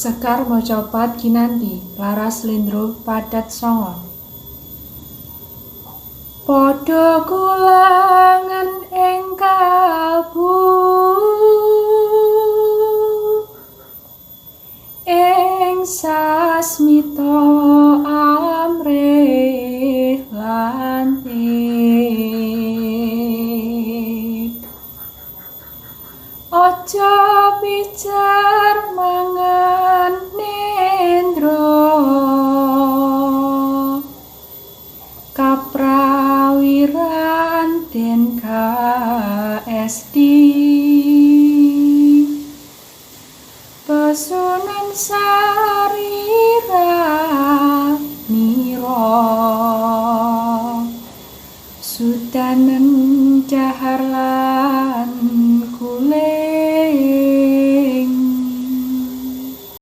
Sekar macapat kinanti laras slendro pathet sanga. Padha kulangen ing kalbu ing sasmita amrih lantip. Aja pijar mangan nendra kaprawiran den kaesti pesunan sarira nira sudanen dahar lan